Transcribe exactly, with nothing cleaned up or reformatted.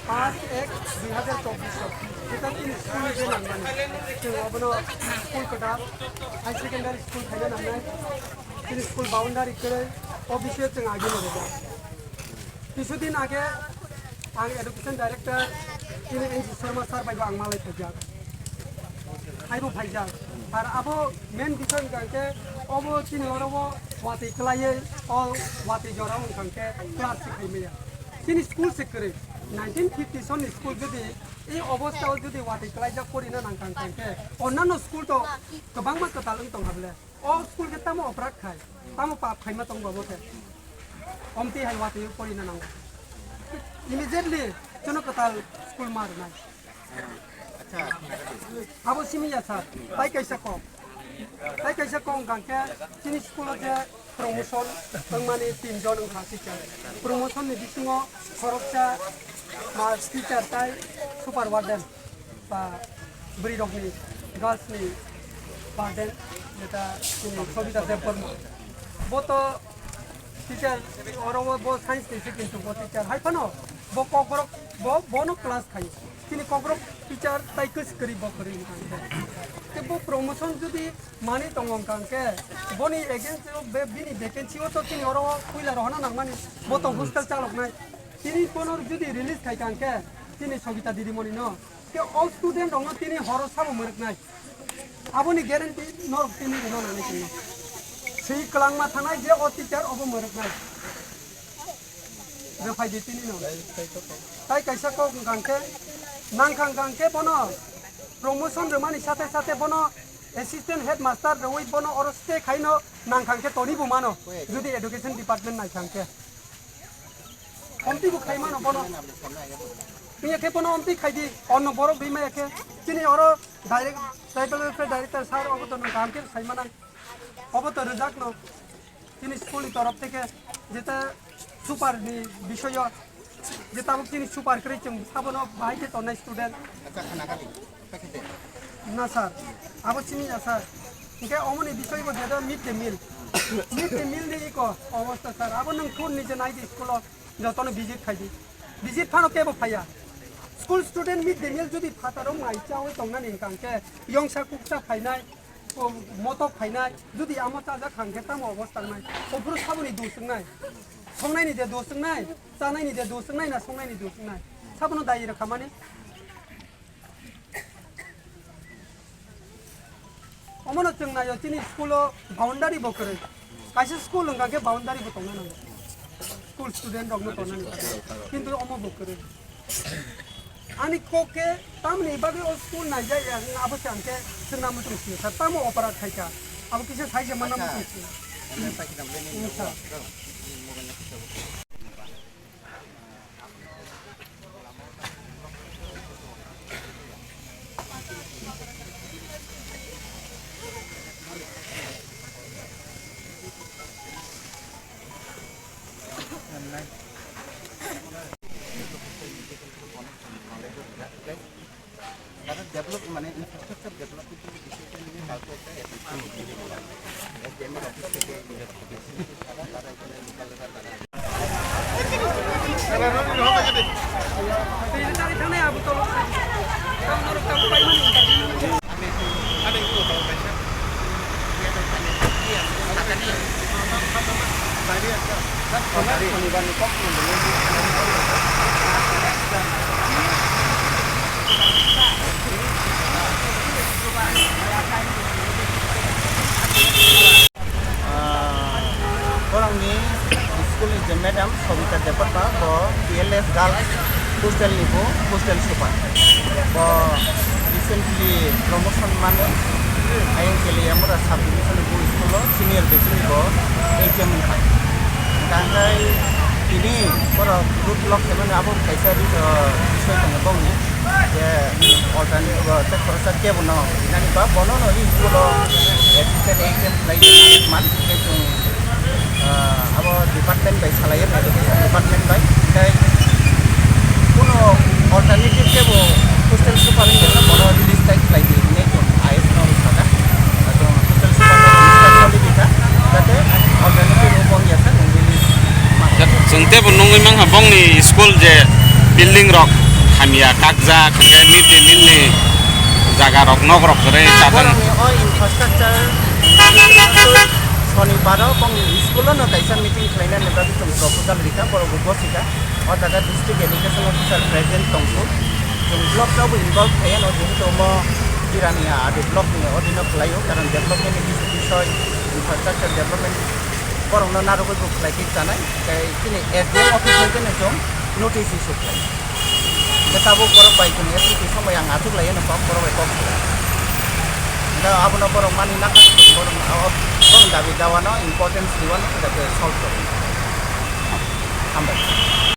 Paanch ek dui hazar chobbish o, jeta chini school ni je nangmani, chwng obono school kwtal, high secondary school khaina nangnai, chini school boundary kwrwi, o bisio chwng agini rwjak. Kisudin age ang education director chini N G Sharma sir bai bo ang malai phaijak. Aibo phaijak. Ar abo main bisoi wngkha khe obo chini oro o watwi kwlaiwi o watwi jora wngkha khe class se khaimaya. Chini school se kwrwi nineteen fifty sonni school jodi ei obostha o jodi watwi kwlaijak porina nangkha khe onnano school to kwbangma kwtal wng tongkha bwle. O school khe tamo oprak khai, tamo pap khaima tongo bo khe. Omtwi hai watwi porina nango. Immediately jono kwtal school ma rwnai. Abo simi ya sir, tai kaisa kok. Tai kaisa kok wngkha khe chini school o je promotion wngmani tinjon wngkha teacher. Promotion ni bisingo khoroksa ma teacher tai super warden ba bwrwi rokni girls ni warden jeta chini Sobita Debbarma. Bo to teacher oro bo science ni se kintu bo teacher hai phano bo kokborok bo bono class khai. Chini kokborok teacher tai kwswk kwrwi bo kwrwi wngkha khe. Tei bo promotion jodi mani tongo wngkha khe boni against o be bini vacancy o to chini oro puila rohorna nangmani bo to hostel chaloknai. Tini bono jodi release khai kha khe chini Sobita didimoni no khe o student rokno tini horo sabo mwrwknai. Aboni guarantee norok tini rwna nangni chwngno. Swi kwlangma thanai je o teacher obo mwrwknai. Rwphai di tini no. Tai kaisa kok wngkha khe, nangkha wngkha khe bono promotion rwmani sathe sathe bono assistant headmaster rwui bono oro stay khaino nangkha khe tonibo mano, jodi education department naikha khe. Omtwi bo khai mano bono. Wngya khe bono omtwi khai di, onno borok rwi maya khe. Chini oro direct, tribal welfare director sir obo to nwng kaham khe sai manai. Obo to rwjak no. Chini school ni torof theke jeta super ni bisoyo je tabuk chini super kwrwi chwng sabono bahai khe tongnai student. Na sir, abo simi ya sir. Hingke omoni bisoi bo jeda mid day meal. Mid day meal ni iko obostha sir. Abo nwng thun nije nai di school o jotono visit khai di. Visit phano kebo phaiya. School student mid day meal jodi phataro mai chawi tongnani hingka hingke yongsa kuksa phainai, o motok phainai, jodi amo chajak hangke tamo obostha wngnai. Ophuru saboni dos wngnai. Songnaini de dos wngnai, chanaini de dos wngnai na songnaini dos wngnai. Sabono dai rwkha mani. Omono chwng naio chini school o boundary bo kwrwi. Kaisa school wngkha khe boundary bo tongna nango. School student rokno tongna nango. Kintu omo bo kwrwi. Ani kok khe tamni bagwi o school naijak ya, abo se ang khe chwngna muchung sini sir. Tamo opera khaika. Abo kisa saija manna muchung sini. Sir. Develop, mane infrastructure development. Ah, borokni school ni je madam Sobita Debbarma, bo P L S Girls Hostel ni bo hostel super. Bo recently promotion mano, ayang kele yamura sub division bo school o senior besi ni bo H M wngkha. Tangkai tini borok good luck khe mano abo kaisa ri-, ah, bisoi tongo bongni. Je alternate, o, tei khoroksa kebo no rinani ba bono no ri school o assistant H M khlai man, tei chwng, ah, abo department bai salai, education department bai, tei kuno alternative kebo hostel super wngya bono release tai khlai di hinwi chwng I S no sakha. Chwng hostel super no release tai khlai di kha, jate alternative bo wngya kha, nwng release ma. Chwng teibo nungwi mankha bongni school je building rok hamya kakjak, hwnkhe mid day meal ni jaga rok, nok rok kwrwi chatang. Borokni o infrastructure Sonibaro bongni school-o no kaisa meeting khlainani bagwi chwng proposal rikha, borok bo gosika. O jaga district education officer present tongkhu. Chwng block-no bo involve khlaiya no, jehetu omo Jirania adi block ni odino khlaio, karon development ni kisu bisoy, infrastructure development borokno narwgwi bo khlai khe chanai. Tei chini S D M office hwnkhe no chwng notice issue khlai. Hwnkhe tabuk borok bai chwng S M T somoi ang achuk lai no kok borok bai kok salai. Hwnkhe abono borok mani nakha borok o, borok dabi dawa no importance diwa no jaga solve kori. Hambai.